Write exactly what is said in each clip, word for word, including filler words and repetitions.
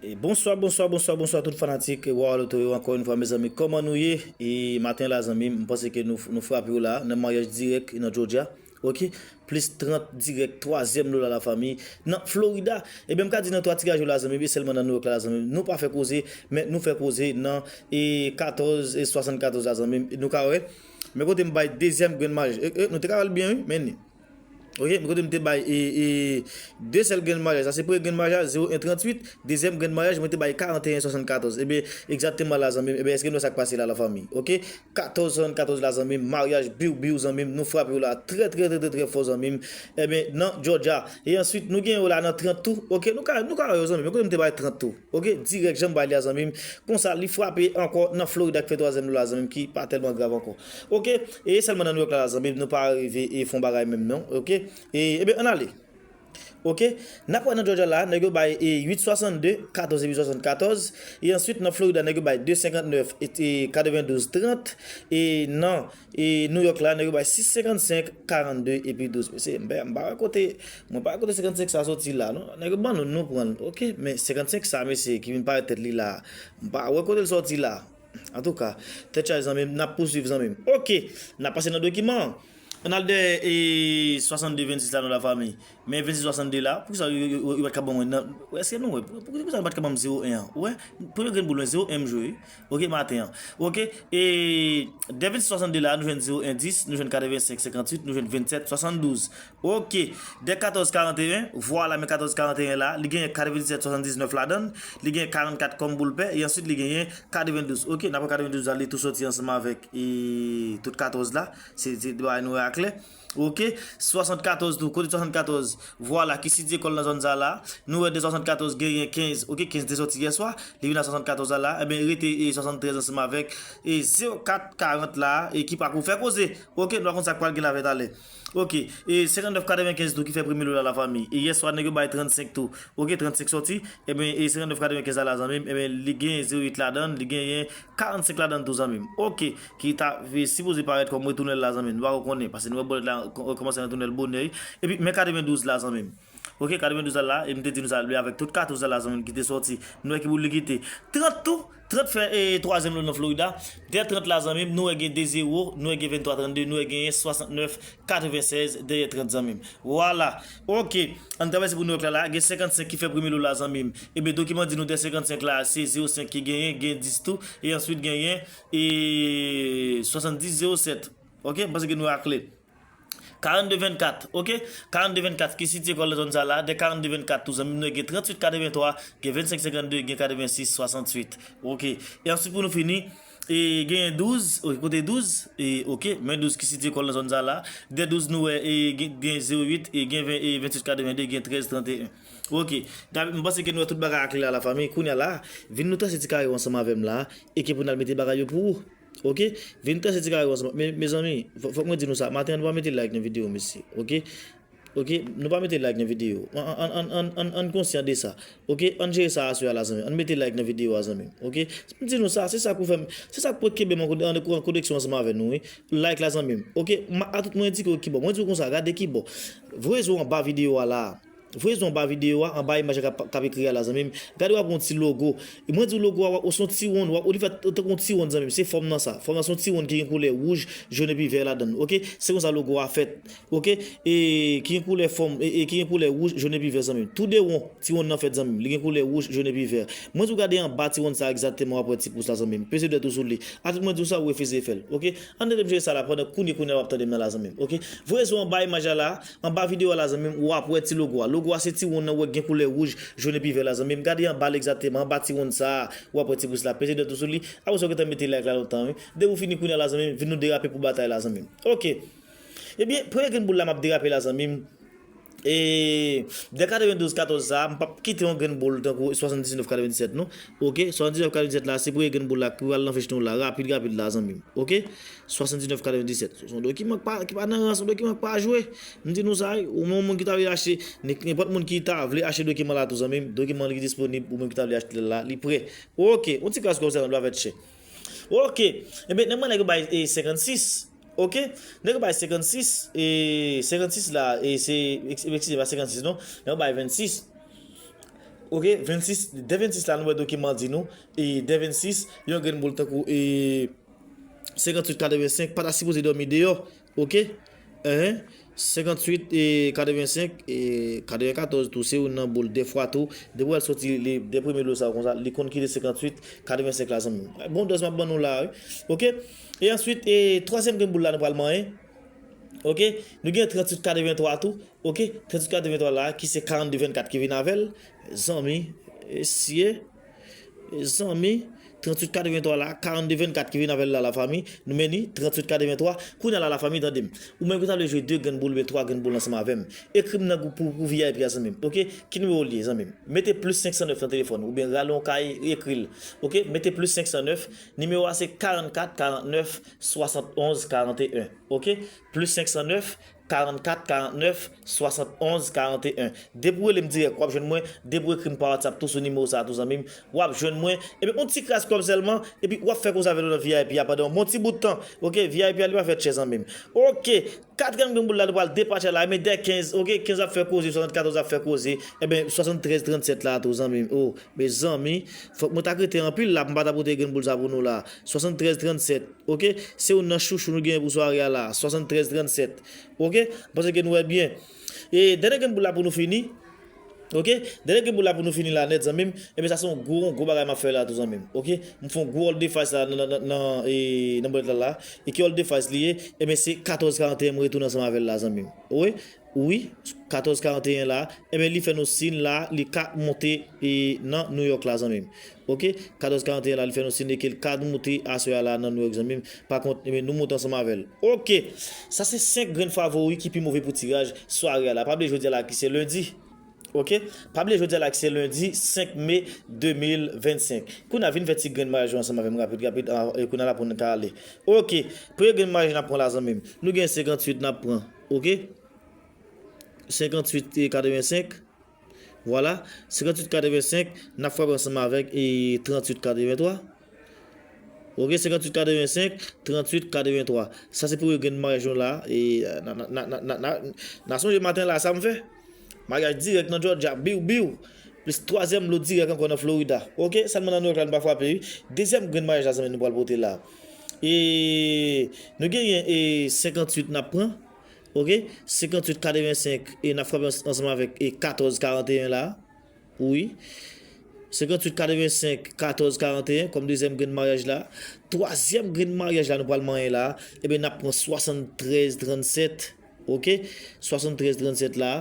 E bonswa, bonswa, bonswa, bonswa tout fanatik Wawa Loto yo, ankò yon fwa, mezanmi, kòman nou ye? E maten la, zanmi m, m panse ke nou, nou frape w la, nan maryaj dirèk nan Georgia, ok? Plis trant dirèk, twazyèm lo la, lafanmi, nan Florida. Ebyen, m ka di nan twa tiraj yo la, zanmi m, e sèlman nan New York la, la, zanmi m, nou pa fè koze, men nou fè koze nan, e katòz e swasannkatòz la, zanmi m, nou ka wè. Men kote m bay dezyèm grenn maryaj. E, e, nou te ka wè l byen, wi, men ni. Ok, men kote m te bay, e, e, de sèl grenn maryaj. Sa se premye grenn maryaj la, zewo en tranntuit. Dezyèm grenn maryaj, mwen te bay karanteyen swasannkatòz. Ebyen, egzakteman la, zanmi m. Ebyen, èske nou wè sa k pase la, lafanmi? Ok? Katòz swasannkatòz la, zanmi m. Maryaj biw biw, zanmi m. Nou frape w la trè, trè, trè, trè, trè fò, zanmi m. Ebyen, nan Georgia. E answit, nou gen yo la nan trant tou. Ok, nou ka, nou ka wè yo, zanmi m. Men kote m te bay trant tou. Ok, dirèk jan m bay li a, zanmi m. Konsa, li frape ankò nan Florida ki fè twazyèm lo la, zanmi m, ki pa tèlman grav ankò. Ok, e sèlman nan New York la, la, zanmi m, nou pa rive e fè yon bagay menm non. Ok, e, ebyen, ann ale. Ok, n ap wè nan Georgia la, nèg yo bay, e, uit swasannde, katòz epi swasannkatòz. E answit, nan Florida, nèg yo bay de senkantnèf, e, e katrevendouz trant. E nan, e New York la, nèg yo bay sis senkannsenk, karannde epi douz. Mesye, m pa, m pa wè kote, mwen pa wè kote senkannsenk sa soti la, non. Nèg yo ban nou, nou pran l, ok? Men senkannsenk sa, mesye, ki vin parèt tèt li la, m pa wè kote l soti la. Antouka, tèt chaje, zanmi m, n ap pouswiv, zanmi m. Ok, n ap pase nan dokiman an. Ann al dèyè, e, swasannde vennsis la, non, lafanmi. Men vennsis swasannde la, poukisa yo, yo, yo, yo pa t ka ban mwen nan, èske nou wè? Pou, pou, poukisa yo pa t ka ban m zewo en an? Ou wè, premye grenn boul mwen, zewo en m jwe, wi. Ok, maten an. Ok, e, dèyè vennsis swasannde la, nou jwenn zewo en dis, nou jwenn katrevensenk senkanntuit, nou jwenn vennsèt swasanndouz. Ok, dèyè katòz karanteyen, vwala, men katòz karanteyen la, li genyen katrevendisèt swasanndiznèf ladan l, li genyen karannkat kòm boul pè, e answit li genyen katrevendouz. Ok, n ap wè katrevendouz la, li tou soti ansanm avèk, e, tout katòz la. Se, se bagay nou wè aklè. Ok, swasannkatòz tou, kote swasannkatòz, vwala, ki sitiye kò l nan zòn sa la. Nou wè de swasannkatòz genyen kenz, ok, kenz te soti yèswa, li vin a swasannkatòz la la, ebyen, rete, e, swasanntrèz ansanm avèk, e, zewo kat karant la, e ki pako fè koze. Ok, nou pa konn sa k pral gen la avè talè. Ok, e, senkannèf katrevenkenz tou ki fè premye lo la, lafanmi. E yèswa, nèg yo bay trannsenk tou. Ok, trannsenk soti, ebyen, e, senkannèf katrevenkenz la, la, zanmi m, ebyen, li genyen zewo uit ladan l, li genyen karannsenk ladan l tou, zanmi m. Ok, ki ta, e, sipoze parèt kòm retounen l la, zanmi m. Nou pako konnen, paske nou wè bòlèt la kò-, kòmanse retounen l bonè, wi. Epi, men katrevendouz la, zanmi m. Ok, katrevendouz la, la, e m te di nou sa, li avèk tout katòz la, la, zanmi m, ki te sòti. Nou wè ki boul li kite. Trant tou, trant fè, e, twazyèm lo nan Florida. Dèyè trant la, zanmi m, nou wè gen de zewo, nou wè gen venntwa trannde, nou wè genyen swasantnèf katrevensèz dèyè trant, zanmi m. Vwala. Ok. Ann travèse pou New York la, la, gen senkannsenk ki fè premye lo la, zanmi m. Ebyen, dokiman di nou de senkannsenk la, se zewo senk ki genyen, gen dis tou, e answit genyen, e, swasanndis zewo sèt. Ok, m panse ke nou aklè. Karannde vennkat, ok? Karannde vennkat ki sitiye kò l nan zòn sa la, de karannde vennkat tou, zanmi m, nou gen tranntuit katreventwa, gen vennsenk senkannde, gen katrevensis swasanntuit. Ok. E answit pou nou fini, e genyen douz, ok, kote douz, e ok, men douz ki sitiye kò l nan zòn sa la, de douz nou wè, e gen, gen zewo uit, e gen ven, e venntuit katrevende, gen trèz tranteyen. Ok. Gade, m panse ke nou wè tout bagay aklè la, lafanmi. Kounye a la, vin nou trase ti kare yo ansanm avè m la, e ke pou n al mete bagay yo pou ou. Ok? Vin trase ti kare yo ansanm. Me, mezanmi, fò, fòk mwen di nou sa. Maten an, nou pa mete like nan videyo, mesye. Ok? Ok? Nou pa mete like nan videyo. Ann, ann, ann, ann, ann, ann konsyan de sa. Ok? Ann jere sa aswè a la, zanmi. Ann mete like nan videyo a, zanmi m. Ok? M di nou sa, se sa k pou fè m, se sa k pou kenbe m an kone-, an koneksyon ansanm avè nou, wi. Like la, zanmi m. Ok? M a tout mwen endike w ki bò. Mwen di w konsa, gade ki bò. Voye zo anba videyo a la. Voye zo anba videyo a, anba imaj la k ap, k ap ekri a la, zanmi m. Gade w ap wè yon ti logo. E mwen di w logo a, w ap, ou se yon ti wonn, w ap, ou li fè tankou yon ti wonn, zanmi m. Se fòm nan sa. Fòm nan se yon ti wonn ki gen koulè wouj, jòn epi vè ladan l. Ok? Se konsa logo a fèt. Ok? E ki gen koulè fòm, e, e ki gen koulè wouj, jòn epi vè, zanmi m. Tou de won, ti wonn nan fèt, zanmi m. Li gen koulè wouj, jòn epi vè. Mwen di w gade anba ti wonn sa egzakteman, w ap wè ti pous la, zanmi m. Peze dwèt ou sou li. A tout mwen di w sa, ou refize fè l. Ok? Ann ede m jere sa la pandan kounye, kounye a w ap tande m nan la, zanmi m. Ok? Voye zo anba imaj la la, anba videyo a la, zanmi m, w ap wè ti logo a. Logo a se ti wonn nan w wè gen koulè wouj, jòn epi vè la, zanmi m. Gade anba l egzakteman, anba ti wonn sa a, w ap wè ti pous la. Peze dwèt ou sou li. Apre sa, w gentan mete like la lontan, wi. Depi w fini kounye a la, zanmi m, vin nou derape pou batay la, zanmi m. Ok. Ebyen, premye grenn boul la m ap derape la, zanmi m. E, de katrevendouz katòz sa a, m p ap kite yon grenn boul tankou swasanndiznèf katrevendisèt, non. Ok, swasanndiznèf katrevendisèt la, se premye grenn boul la ki pral nan fich nou la, rapid, rapid la, zanmi m. Ok, swasanndiznèf katrevendisèt. Se yon dokiman ki pa, ki pa nan rans, yon dokiman ki pa jwe. M di nou sa, wi, ou menm moun ki ta vle achte, nenpòt moun ki ta vle achte dokiman la tou, zanmi m, dokiman li disponib, ou menm ki ta vle achte l la, li prè. Ok, yon ti kras kòb sa, nou avèk chè. Ok, ebyen, nèg mwen nèg yo bay, e, senkannsis. Ok, nèg yo bay senkannsis, e, senkannsis la, e, se, ex-, eskize, pa senkannsis, non, nèg yo bay vennsis. Ok, vennsis, dè vennsis la, nou wè dokiman di nou, e dè vennsis, yon grenn boul tankou, e, senkantwit katrevensenk, pa ta sipoze dòmi deyò, ok? Enhen, senkantwit e katrevensenk, e katrevenkatòz tou, se youn nan boul, dèfwa tou, depi w wè l soti, li, dè premye lo sa yo konsa, li konn kite senkantwit katrevensenk la, zanmi m. Bon dòz m ap ban nou la, wi. Ok? E answit, e twazyèm grenn boul la, nou pral manyen. Ok? Nou gen tranntuit katrevenntwa tou. Ok? Tranntuit katrevenntwa la, ki se karannde vennkat ki vin avè l. Zanmi, mesye, zanmi, tranntuit katrevenntwa la, karannde vennkat ki vin avè l la, lafanmi. Nou men ni, tranntuit katrevenntwa. Kounye a la, lafanmi, tande m. Ou menm ki ta vle jwe de grenn boul oubyen twa grenn boul ansanm avè m, ekri m nan gwoup pou, pou V I P a, zanmi m. Ok? Ki nimewo l ye, zanmi m? Mete plis senk san nèf nan telefòn ou, oubyen rale yon kaye, ekri l. Ok? Mete plis senk san nèf. Nimewo a se karannkat karannèf swasannonz karanteyen. Ok? Plis senk san nèf, karannkat karannèf swasannonz karanteyen. Depi w rele m dirèk, w ap jwenn mwen. Depi w ekri m pa WhatsApp tou sou nimewo sa a tou, zanmi m, w ap jwenn mwen. Ebyen, yon ti kras kòb sèlman, epi w ap fè koze avè nou nan V I P a pandan yon bon ti bout tan. Ok, V I P a li pa fèt chè, zanmi m. Ok, katriyèm grenn boul la, nou pral depatche la, men dè kenz, ok, kenz ap fè koze, swasannkatòz ap fè koze, ebyen, swasanntrèz trannsèt la tou, zanmi m. Oh, mezanmi, fòk mwen ta k rete anpil la, pou m pa ta pote grenn boul sa pou nou la. Swasanntrèz trannsèt. Ok? Se youn nan chouchou nou genyen pou sware a la. Swasanntrèz trannsèt. Ok? M panse ke nou wè byen. E dènye grenn boul la pou nou fini. Ok? Dènye grenn boul la pou nou fini la nèt, zanmi m. Ebyen, sa se yon gwo, yon gwo bagay m ap fè la tou, zanmi m. Ok? M fè yon gwo hold the fight la nan, nan, nan, nan, e, nan bòlèt la la. E ki hold the fight li ye? Ebyen, se katòz karanteyen m retounen ansanm avè l la, zanmi m. Wi. Wi, katòz karanteyen la, ebyen, li fè nou siy la, li ka monte, e, nan New York la, zanmi m. Ok, katòz karanteyen la, li fè nou siy ke l ka monte aswè a la nan New York, zanmi m. Pa kont, ebyen, nou monte ansanm avè l. Ok, sa se senk grenn favori ki pi move pou tiraj sware a la. Pa bliye jodi a la ki se lendi. Ok, pa bliye jodi a la ki se lendi senk me de mil vennsenk. Kounye a vin fè ti grenn maraj yo ansanm avè m rapid, rapid, a, e kounye a la pou n ka ale. Ok, premye grenn maraj n ap pran la, zanmi m. Nou gen senkantwit n ap pran. Ok? Senkantwit e katrevensenk. Vwala. Senkantwit katrevensenk, n ap frape ansanm avèk e tranntuit katrevenntwa. Ok, senkantwit katrevensenk, tranntuit katrevenntwa. Sa se premye grenn maryaj nou la. E n a, n a, n a sonje maten la, sa m fè. Maryaj dirèk nan Georgia, biw, biw. Plis twazyèm lo dirèk ankò nan Florida. Ok, sèlman nan Nouyòk la nou pa frape, wi. Dezyèm grenn maryaj la, zanmi, nou pral pote la. E nou genyen e senkantwit n ap pran. Ok, senkantwit katrevensenk, e n ap frape ans-, ansanm avèk e katòz karanteyen la. Wi. Senkantwit katrevensenk, katòz karanteyen kòm dezyèm grenn maryaj la. Twazyèm grenn maryaj la, nou pral manyen la. Ebyen, n ap pran swasanntrèz trannsèt. Ok, swasanntrèz trannsèt la.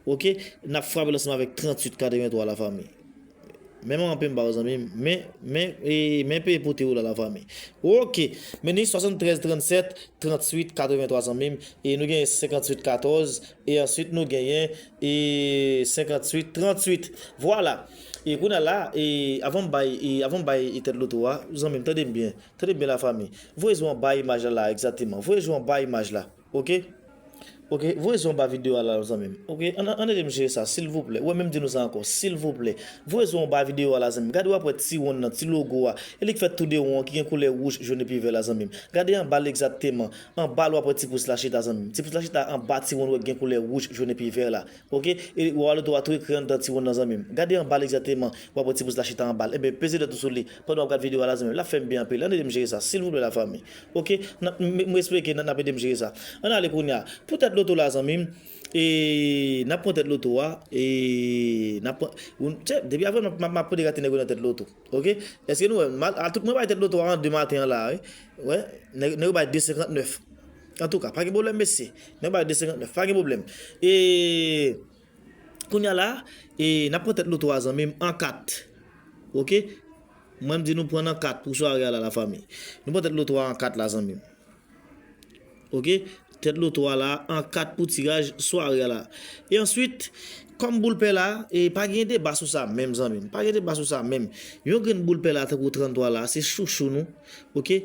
Ok, n ap frape l ansanm avèk tranntuit katrevenntwa, lafanmi. Men manman peye m ba ou, zanmi m. Men, men, e, men peye pote ou la, lafanmi. Ok, men ni swasanntrèz trannsèt, tranntuit katrevenntwa, zanmi m. E nou genyen senkantwit katòz, e answit nou genyen, e, senkantwit tranntuit. Vwala. E kounye a la, e, avan m bay, e, avan m bay, e, tèt loto a, zanmi m, tande m byen. Tande m byen, lafanmi. Voye zo anba imaj la, la, egzakteman. Voye zo anba imaj la. Ok? Ok, voye zo anba videyo a la, zanmi m. Ok? Ann, ann ede m jere sa, silvouplè. Ou wè, men m di nou sa ankò, silvouplè. Voye zo anba videyo a la, zanmi m. Gade, w ap wè ti wonn nan, ti logo a. E li k fè tou de won an ki gen koulè wouj, jòn epi vè la, zanmi m. Gade anba l egzakteman. Anba l w ap wè ti pous la chita, zanmi m. Ti pous la chita anba ti wonn wè k gen koulè wouj, jòn epi vè la. Ok? E w a loto a tou ekri anndan ti wonn nan, zanmi m. Gade anba l egzakteman. W ap wè ti pous la chita anba l. Ebyen, peze dwèt ou sou li. Pandan w ap gad videyo a la, zanmi m, l ap fè m byen anpil. Ann ede m jere sa, silvouplè, lafanmi. Ok? N ap, m, m espere ke n, n ap ede m jere sa. Ann ale kounye a. Pou tèt loto la, zanmi m, e, n ap pran tèt loto a, e, n ap pran, ou, tchè, depi avan, m ap, m ap, m ap pote gate nèg yo nan tèt loto. Ok? Èske nou wè, mal, a tout mwen bay tèt loto a an de maten an la, wi. Wè, nèg, nèg yo bay de senkantnèf. Antouka, pa gen pwoblèm, mesye. Nèg yo bay de senkantnèf, pa gen pwoblèm. E, Kounye a la, e, n ap pran tèt loto a, zanmi m, an kat. Ok? Mwen, m di nou pran nan kat pou sware a la, lafanmi. Nou pran tèt loto a an kat la, zanmi m. Ok? Tèt loto a la, an kat pou tiraj sware a la. E answit, kòm boul pè la, e pa gen deba sou sa menm, zanmi m. Pa gen deba sou sa menm. Yon grenn boul pè la, tankou tranntwa la, se chouchou nou. Ok?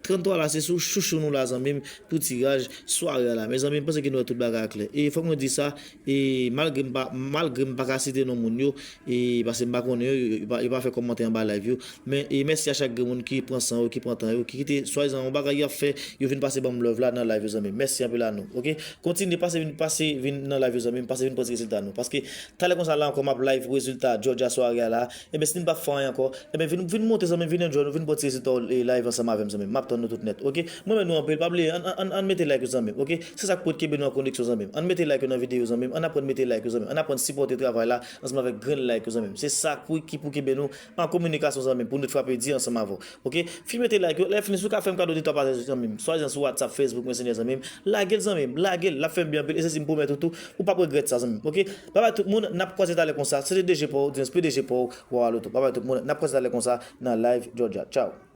Trannntwa la, se sou chouchou nou la, zanmi m, pou tiraj sware a la. Mezanmi, m panse ke nou wè tout bagay a klè. E fòk mwen di sa, e malgre m pa, malgre m pa ka site non moun yo, e paske m pa konnen yo, yo, yo pa, yo pa fè kòmantè anba live yo. Men, e mèsi a chak grenn moun ki pran san yo, ki pran tan yo, ki kite swadizan yon bagay y ap fè, yo vin pase ban m love la nan live yo, zanmi m. Mèsi anpil a nou, oke? Kontinye pase vin, pase vin nan live yo, zanmi m, pase vin pran ti rezilta nou. Paske talè konsa la ankò, m ap live rezilta Georgia sware a la. Ebyen, si n pa fè anyen ankò, ebyen, vin, vin monte, zanmi m, vin enjoy nou, vin pran ti rezilta w, e, live ansanm avè m, zanmi m. M ap tann nou tout nèt, oke? Mwen renmen nou anpil, pa bliye, ann, ann, ann, ann mete like yo, zanmi m, oke? Se sa k pou ede kenbe nou an koneksyon, zanmi m. Ann mete like yo nan videyo, zanmi m. Ann aprann mete like yo, zanmi m. Ann aprann sipòte travay la ansanm avèk grenn like yo, zanmi m. Se sa k pou, ki pou kenbe nou an kominikasyon, zanmi m, pou nou frape di ansanm avè w, oke? Fin mete like yo, lè fini, si w ka fè m kado de twa pataje, zanmi m, swadizan sou WhatsApp, Facebook, Messenger, zanmi m, lage l, zanmi m, lage l, l ap fè m byen anpil, e se si m pwomèt ou tou, ou p ap regrèt sa, zanmi m, oke? Babay tout moun, n ap kwaze talè konsa, se te D J pa w, Djens P D G pa w, Wawa Loto. Babay tout moun, n ap kwaze talè konsa nan live Georgia. Tchaw.